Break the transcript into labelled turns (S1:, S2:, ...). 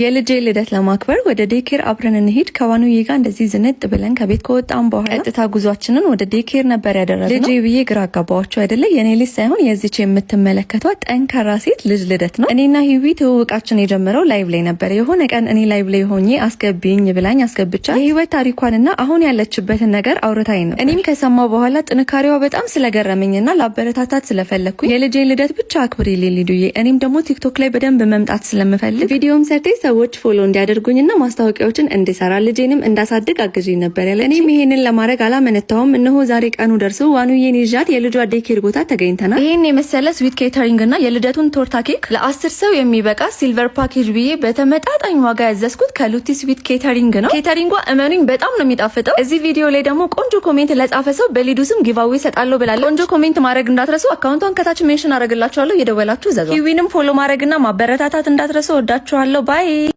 S1: የልጄ ልደት ለማክበር ወደ daycare አብረን እንሂድ። ከዋኑዬ ጋር እንደዚህ ዝንጥ ብለን ከቤት ከወጣን በኋላ ቀጥታ ጉዟችንን ወደ daycare ነበር ያደረግነው። ልጄ ብዬ ግራ አጋባኋቸው አይደለ? የኔ ልጅ ሳይሆን የዚች የምትመለከቷት ጠንካራ ሴት ልጅ ልደት ነው። እኔና ሂዊ ትውውቃችን የጀመረው live ላይ ነበር። የሆነ ቀን እኔ live ላይ ሆኜ አስገቢኝ ብላኝ አስገብቻት የህይወት ታሪኳንና አሁን ያለችበትን ነገር አውርታኝ ነው። እኔም ከሰማው በኋላ ጥንካሬዋ በጣም ስለገረመኝና ላበረታታት ስለፈለግኩኝ የልጄን ልደት ብቻ አክብሪልኝ ሊዱዬ፣ እኔም ደግሞ ቲክቶክ ላይ በደንብ መምጣት ስለምፈልግ ቪዲዮም ሰርቴ ሰዎች follow እንዲያደርጉኝና ማስታወቂያዎችን እንድሰራ ልጄንም እንዳሳድግ አግዢኝ ነበር ያለ። እኔም ይሄንን ለማድረግ አላመነታውም። እነሆ ዛሬ ቀኑ ደርሶ ዋኑዬን ይዣት የልጇ daycare ቦታ ተገኝተናል። ይሄን የመሰለ sweet catering እና የልደቱን ቶርታ ኬክ ለ10 ሰው የሚበቃ silver package ብዬ በተመጣጣኝ ዋጋ ያዘዝኩት ከሉቲ sweet catering ነው። Catering ዋ እመኑኝ በጣም ነው የሚጣፍጠው። እዚህ ቪዲዮ ላይ ደግሞ ቆንጆ comment ለጻፈ ሰው በሊዱ ስም giveaway እሰጣለሁ ብላለች። ቆንጆ comment ማድረግ እንዳትረሱ። Account ቷን ከታች mention አደርግላችኋለሁ። እየደወላችሁ እዘዟ። ሂዊንም follow ማድረግና ማበረታታት እንዳትረሱ። ወዳችኋለሁ። Bye.